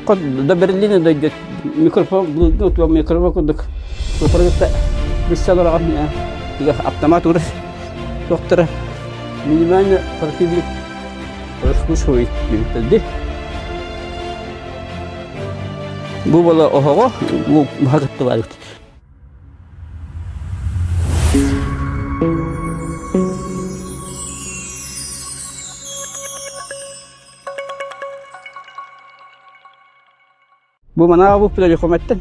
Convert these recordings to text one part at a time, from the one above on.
До Берлина дойдет микрофон микрофон курдук суопаргытта билсе олорон автомат ур доктора минимально противник прослушивает диэбиттэрди. Бу бола оһоҕо бу баһагытты бар Бу манааҕа буппут Өлүөхүмэттэн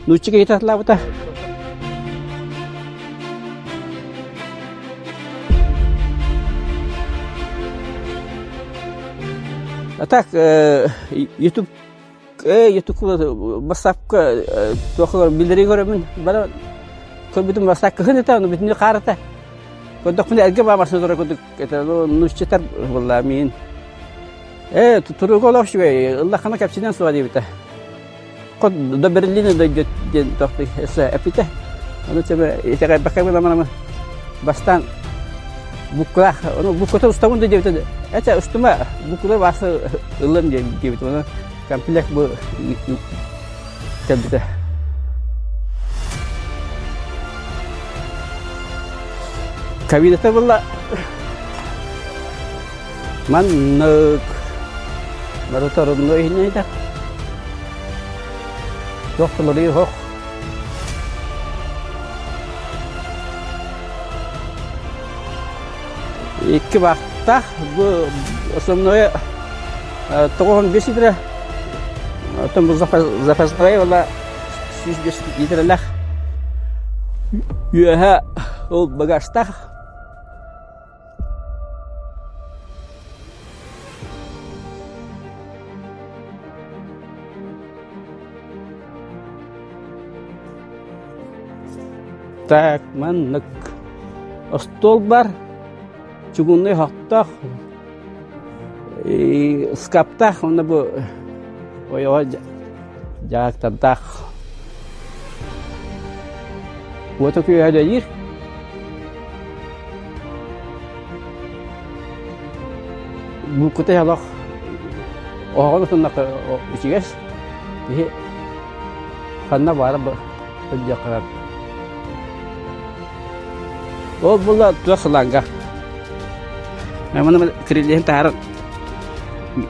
нуучча киһитэ атылаабыта. А так YouTube YouTube бассаапка туох биллэрии көрөмүн бара көрбүтүм бассаап кыһын этэ ону бүтүннүү хаар этэ көрдөхпүнэ эргэ баа массыына турар курдук это нууччатар буолла миин Ээ, туруга олох үчүгэй, ыллаххына кэпсинэн суоҕа диэбитэ. Хот до Берлина дойдет диэн тохтуй эсэ эппитэ. Ону чөбө итэҕэйбэккэ гынан бастаан буккулаах, ону буккута устабын да диэбитэ. Этэ устума буккулар баасы ыллым диэбит. Ону комплект бу кэлбитэ. Кабината булла Маннык барыта орунна иһиннэйдэ. Туох толоруу оһох. Икки баахтаах бу основное 95 литра оттон бу запасной была 105 литрэлээх үөһэ ол багажтаах Так, маннык остуол бар, чугуннай оһохтоох, ыскааптаах уонна бу ойоҕо дьаактардаах. Уота күөһэ үлэлиир. Булкута олох оһоҕун отуннахха ичигэс. Киһи ханна баара сылдьыахха Ол була туох сылаанга. Маны крыльяһын таһааран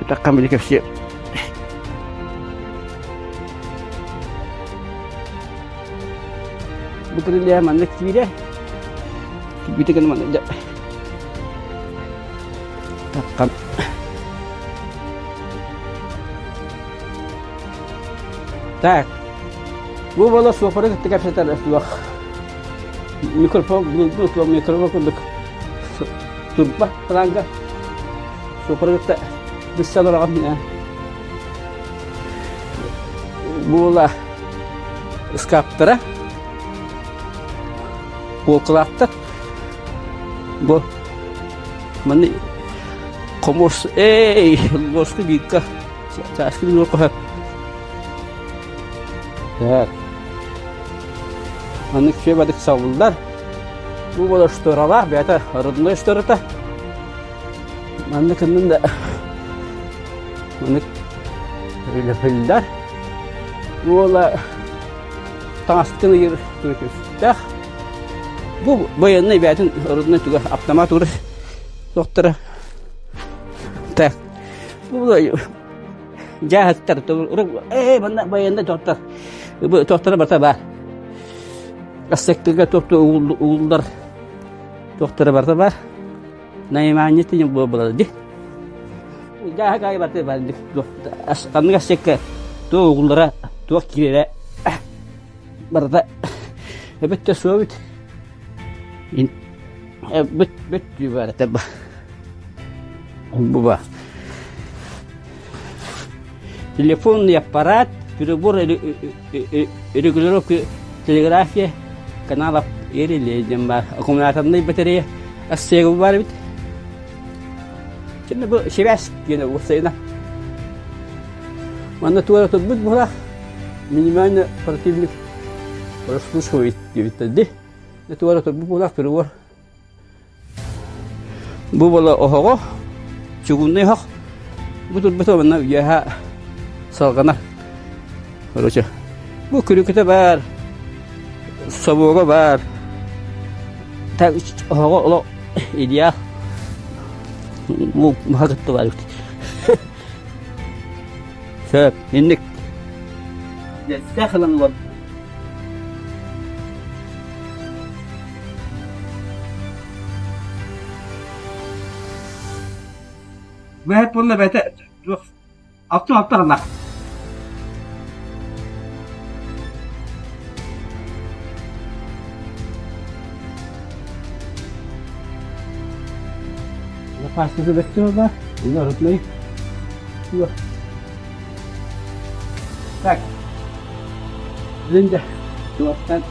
таххан били кэпсиэ. Бу крылья маннык киирэ. Бүтэ гына маннык таххан. Так. Бу буола суопары кытта кэпсэтэр суох. Микрофон, Bluetooth микрофон курдук турба фланга. Суопары кытта билсэ олороҕун. Буола ыскааптара полкалаахтар. Бу манны хомус эй лоску биикка чааскы нуоркоһо Так. Маннык сүөбадык сабыллар. Бу буолар шторалаах, бэйэтэ родной штората. Маннык ыннын да маннык үлэфиллэр. Уола таҥастын ыйыр түркүстээх. Бу военный бэйэтин родной туга автомат уры доктора. Так. Бу дьааһыктар ээ манна военный доктор доктора барта бар. Ассектыга топту ууллар доктора барта бар. Наймаанньыт диэн буолар ди. Дьааһык аайы барта бар ханнык ассекка туох угуллара туох киирэрэ барыта эбит суобут бүт бүт барыта Буба. Телефонный аппарат, прибор регулировки телеграфия, каналов реле диэн баар. Аккумуляторнай батарея ассыгы бар эбит. Şimdi bu сибээс диэн уопсайына. Манна туора турбут буһулах минимально противник прослушивает диэбиттэр ди. Туора турбут буһулах прибор. Бу буола оһоҕо, чугунный оһох. Бу турбута уонна үөһэ салҕанар. Короче, бу күрүкүтэ баар, собуога баар. Так оһоҕо олох идеал. Бу маһа кытта баар. Сөп, инник. Дьэстээх ылан олор. Бэһэт буолла бэйэтэ туох алтын алта ыллах. Запаска бэттэ бар, родной. Так. Линда, туохтан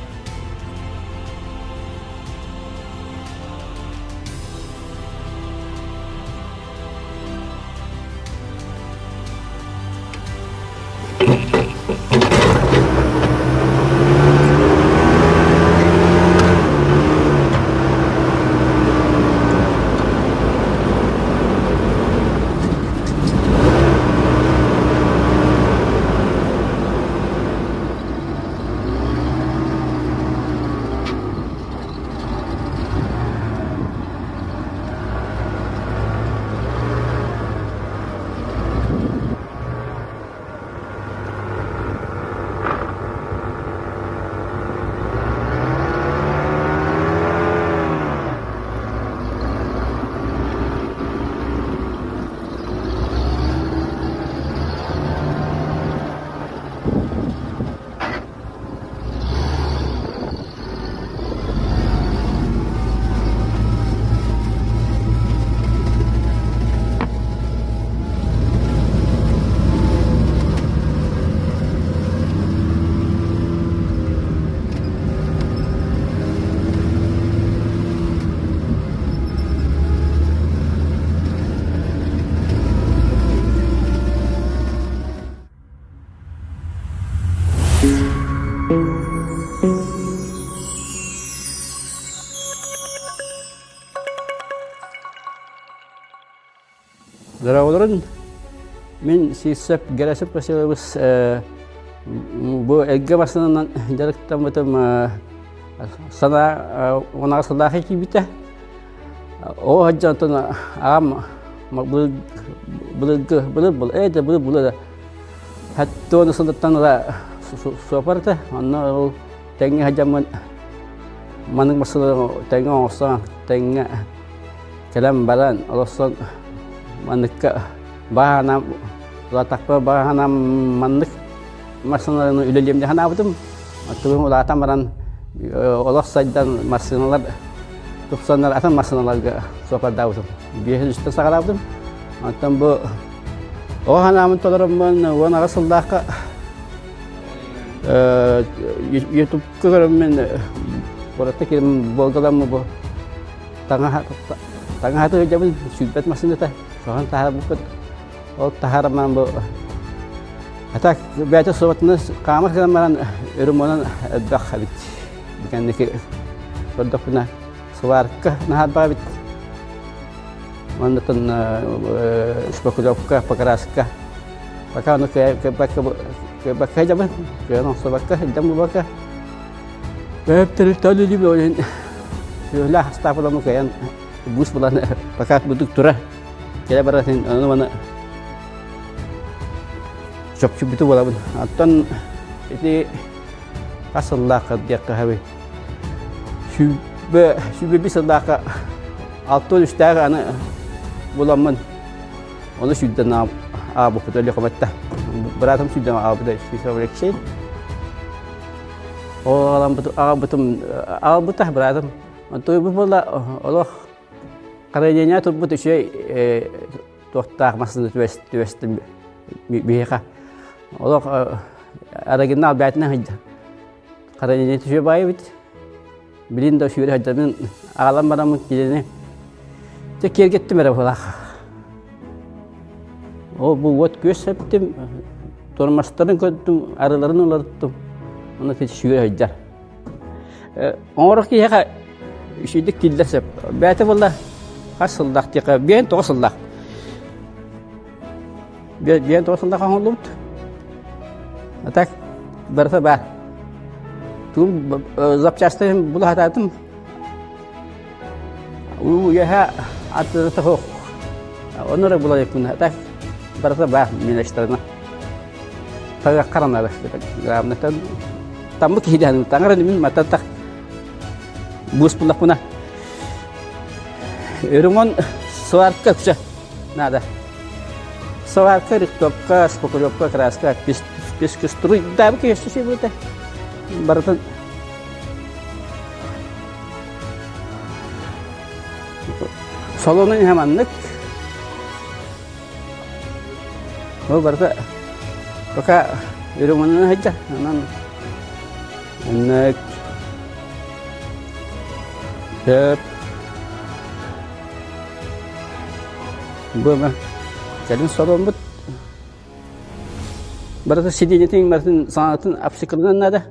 Дороголорун мин Сиисэп Герасим Васильевич бу эргэ массыынанан дьарыктаммытым санаа уонаҕа сыллаахы киирбитэ. Ол сылдьан онтон аҕам былыргы былыр был ээ да былыр былыр Хаттуону сылыттан ыла суопар этэ. Онно ол тэҥҥэ сылдьаммын маннык массыына тэҥҥэ оҥостон, тэҥҥэ кэлэн баран олорсон манныкка бааһанам улаатахпына бааһанам маннык массыыналары үлэлиэм дии санаабытым. Оттон улаатан баран олох сайдан массыыналар тупсаннар атын массыыналарга суопардаабытым. Биэһин үстэн саҕалаабытым. Оттон бу Оҕо санаабын толороммун 18 сыллаахха ютубка көрөммүн куоракка киирэн Волгаламмы бу таҥаһаты сылдьабын сүүрбэт массыыната соһон таһаарбыппыт ол таһааран бу а так бэйэтэ суотунан хаама сытан баран өрүмонан элбэх эбит кэнники көрдөхпүнэ сварка наһаарбах эбит Оннуттан шпаклевка, покраска. Пока ону кыайбакка дьабын, кыайан охсубакка, илдьэн булбакка. Бөһөптөрү төлүлүбү ол иһин сүөһүлээх астаапыламы кыайан бус булан пока будук тура. Кэлэ баратын ону маны чопчу бүтү буолабын. Оттон ити хас сыллаахха диэххэ сөбүй? Сүүрбэ 21 сыллаахха 63-тээх аны буламмын ону сүүрдэн аабыппыт өлүөхүмэтте. Быраатым сүүрдэн аабыта Сисов Алексей. Ол аҕалбытым аҕалбыта быраатым. Онтуйбут буолла олох хранение турбут үчүгэй туохтаах массыына түбэстим биһиэхэ. Олох оригинал бээтинэн сылдьар. Хранение түһүө баайы эбит. Билин да сүүрэ сылдьабын аҕалан бараммын кинини дьэ киэргэттим эрэ быһыылаах. Ол бу уот күөс сэптим, тормозтарын көрдүм, арыларын уларыттым. Онно сүүрэ сылдьар. Оҥорор киһиэхэ үчүгдүк киллэр сөп. Бэйэтэ буолла. Хас сыллаах диэххэ, биэн тоҕо сыллаах. Биэн тоҕо сыллаах оҥоһуллубут. А так барыта баар. Тугум запчастарын була сатаатым. Уйаһа аттыта суох. Онно эрэ була иликпин. А так барыта баар мелочтарына. Тагаккар анары. Главное, таммыт киһи дэһэн таҥара мин мататах бус буллахпына Өрүҥөн сварка үксэ надо. Сварка, рихтовка, шпаклевка, краска, пескоструй, да, киһи будет. Барытын Салонун иһэ маннык. Ол барыта пока өрөмөнөн сылдьар. Онон оннук сөп. Бу кэлин саломмут барыта сидиэнньэтин барытын саҥатын обсикалынан наада.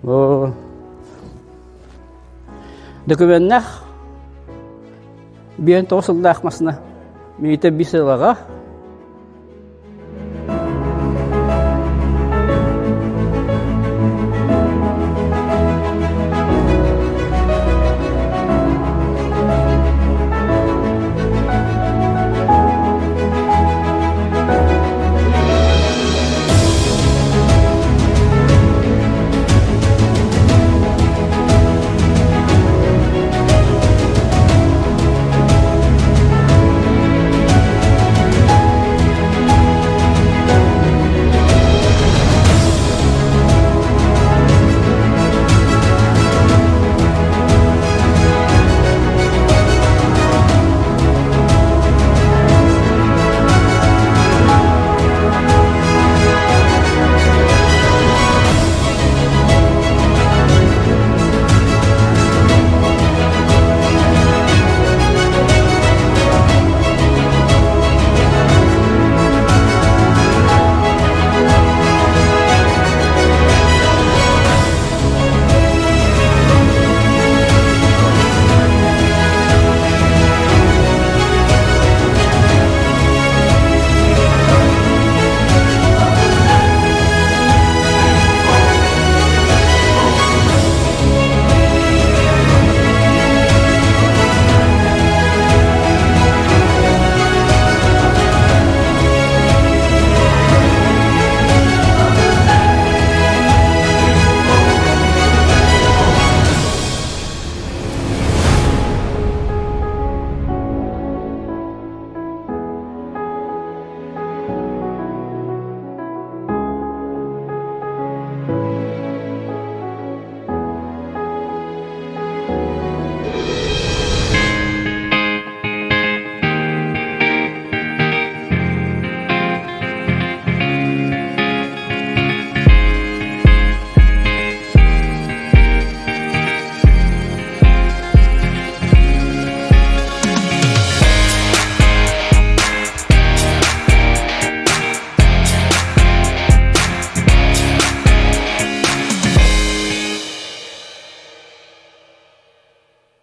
Бу докуменнах 59 сыллаах масына миитэ бис сылаҕа.